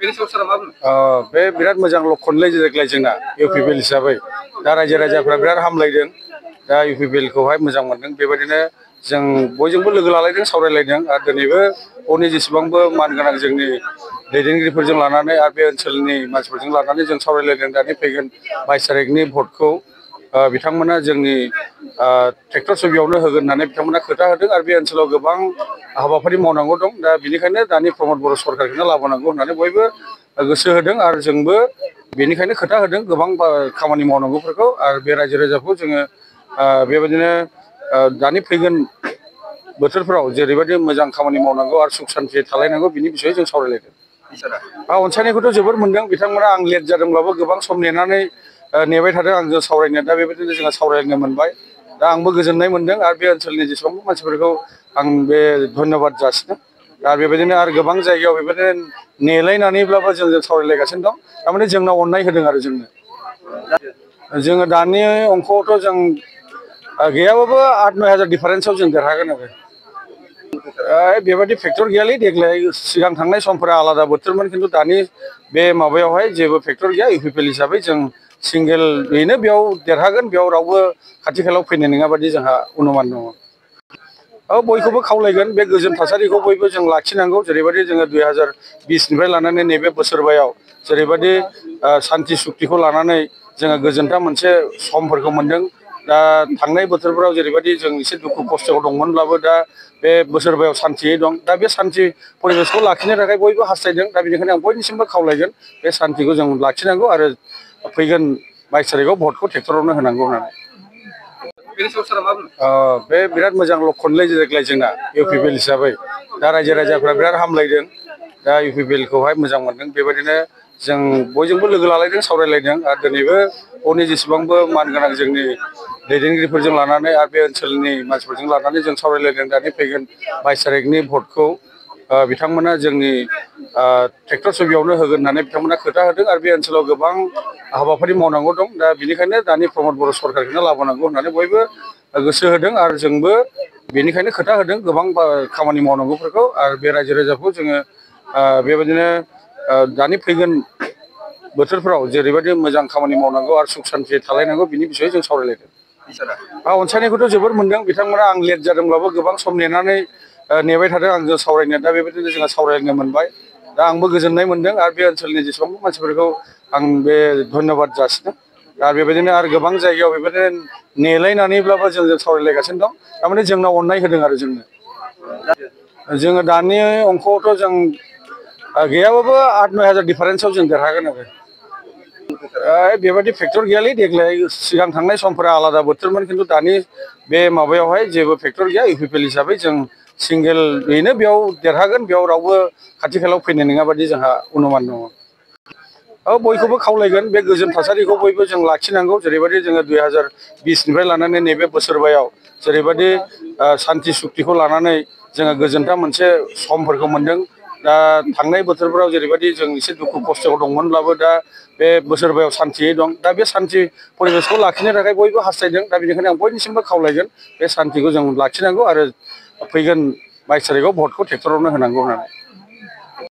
बे बिराद मोजां लक्षणलै देग्लाय जोंना इउपिपिएल हिसाबै दा रायजो राजाफ्रा बिराद हामलायदों दा इउपिपिएलखौहाय मोजां मोनदों बेबायदिनो जों बयजोंबो लोगो लालायदों सावरायलायदों आरो दिनैबो हरनि जेसेबांबो मानगोनां जोंनि दैदेनगिरिफोरजों लानानै आरो बे ओनसोलनि मानसिफोरजों लानानै जों सावरायलायदों दानि फैगोन 22 तारिखनि भटखौ बिथांमोना जोंनि ट्रेक्टर सुबियावनो होगोन होननानै बिथांमोना खोथा होदों आरो बे ओनसोलाव गोबां हाबाफारि मावनांगौ दं दा बेनिखायनो दानि प्रमद बर' सरकारखौनो लाबोनांगौ होननानै बयबो गोसो होदों आरो जोंबो बेनिखायनो खोथा होदों गोबां खामानि मावनांगौफोरखौ आरो बे रायजो राजाखौ जोङो बेबायदिनो दानि फैगोन बोथोरफोराव जेरैबायदि मोजां खामानि मावनांगौ आरो सुख सान्थि थालायनांगौ बिनि बिसयै जों सावरायलायदों अनसायनायखौथ' जोबोर मोनदों बिथांमोना आं लेट जादोंब्लाबो गोबां सम नेनानै नेबाय थादों आंजों सावरायनो दा बेबायदिनो जोङो सावरायनो मोनबाय दा आंबो गोजोननाय मोनदों आरो बे ओनसोलनि जेसेबां मानसिफोरखौ आं बे धन्यबाद जासिदों दा बेबायदिनो आरो गोबां जायगायाव बेबायदिनो नेलायनानैब्लाबो जों सावरायलायगासिनो दं थारमाने जोंनाव अननाय होदों आरो जोङो दानि अंकआवथ' जों गैयाबाबो 8-9 हाजार डिफारेन्सआव जों देरहागोन आरो बेबायदि फेक्टर गैयालै देग्लाय सिगां थांनाय समफोरा आलादा बोथोरमोन खिन्थु दानि बे माबायावहाय जेबो फेक्टर गैया इउपिपिएल हिसाबै जों सिंगेलयैनो बेयाव देरहागोन बेयाव रावबो खाथि खालायाव फैनाय नङा बादि जोंहा अनुमान दङ बयखौबो खावलायगोन बे गोजोन थासारिखौ बयबो जों लाखिनांगौ जेरैबायदि जोङो 2020निफ्राय लानानै नैबे बोसोरबायाव जेरैबायदि सान्थि सुक्तिखौ लानानै जोङो गोजोनथा मोनसे समफोरखौ मोनदों दा थांनाय बोथोरफोराव जेरैबायदि जों एसे दुखु खस्थ'आव दंमोनब्लाबो दा बे बोसोरबायाव सान्थियै दं दा बे सान्थि परिबेसखौ लाखिनो थाखाय बयबो हास्थायदों दा बेनिखायनो आं बयनिसिमबो खावलायगोन बे सान्थिखौ जों लाखिनांगौ आरो फैगोन 22 तारिखआव भटखौ ट्रेक्टरावनो होनांगौ होननानै बे बिराद मोजां लक्षणलै देग्लाय जोंना इउपिपिएल हिसाबै दा रायजो राजाफ्रा बिराद हामलायदों दा इउपिपिएलखौहाय मोजां मोनदों बेबायदिनो जों बयजोंबो लोगो लालायदों सावरायलायदों आरो दिनैबो हरनि जेसेबांबो मानगोनां जोंनि दैदेनगिरिफोरजों लानानै आरो बे ओनसोलनि मानसिफोरजों लानानै जों सावरायलायदों दानि फैगोन 22 तारिखनि भटखौ बिथांमोना जोंनि ट्रेक्टर सुबियावनो होगोन होननानै बिथांमोना खोथा होदों आरो बे ओनसोलाव गोबां हाबाफारि मावनांगौ दं दा बेनिखायनो दानि प्रमद बर' सरकारखौनो लाबोनांगौ होननानै बयबो गोसो होदों आरो जोंबो बेनिखायनो खोथा होदों गोबां खामानि मावनांगौफोरखौ आरो बे रायजो राजाखौ जोङो बेबायदिनो दानि फैगोन बोथोरफोराव जेरैबायदि मोजां खामानि मावनांगौ आरो सुख सान्थि थालायनांगौ बिनि बिसयै जों सावरायलायदों अनसायनायखौथ' जोबोर मोनदों बिथांमोना आं लेट जादोंब्लाबो गोबां सम नेनानै नेबाय थादों आंजों सावरायनो दा बेबायदिनो जोङो सावरायनो मोनबाय दा आंबो गोजोननाय मोनदों आरो बे ओनसोलनि जेसेबां मानसिफोरखौ आं बे धन्यबाद जासिदों दा बेबायदिनो आरो गोबां जायगायाव बेबायदिनो नेलायनानैब्लाबो जों सावरायलायगासिनो दं थारमाने जोंनाव अननाय होदों आरो जोङो दानि अंकआवथ' जों गैयाबाबो 8-9 हाजार डिफारेन्सआव जों देरहागोन आरो बेबायदि फेक्टर गैयालै देग्लाय सिगां थांनाय समफोरा आलादा बोथोरमोन खिन्थु दानि बे माबायावहाय जेबो फेक्टर गैया इउपिपिएल हिसाबै जों सिंगेलयैनो बेयाव देरहागोन बेयाव रावबो खाथि खालायाव फैनाय नङा बादि जोंहा अनुमान दङ बयखौबो खावलायगोन बे गोजोन थासारिखौ बयबो जों लाखिनांगौ जेरैबायदि जोङो 2020निफ्राय लानानै नैबे बोसोरबायाव जेरैबायदि सान्थि सुक्तिखौ लानानै जोङो गोजोनथा मोनसे समफोरखौ मोनदों दा थांनाय बोथोरफोराव जेरैबायदि जों एसे दुखु खस्थ'आव दंमोनब्लाबो दा बे बोसोरबायाव सान्थियै दं दा बे सान्थि परिबेसखौ लाखिनो थाखाय बयबो हास्थायदों दा बेनिखायनो आं बयनिसिमबो खावलायगोन बे सान्थिखौ जों लाखिनांगौ आरो फैगोन 22 तारिखआव भटखौ ट्रेक्टरावनो होनांगौ होननानै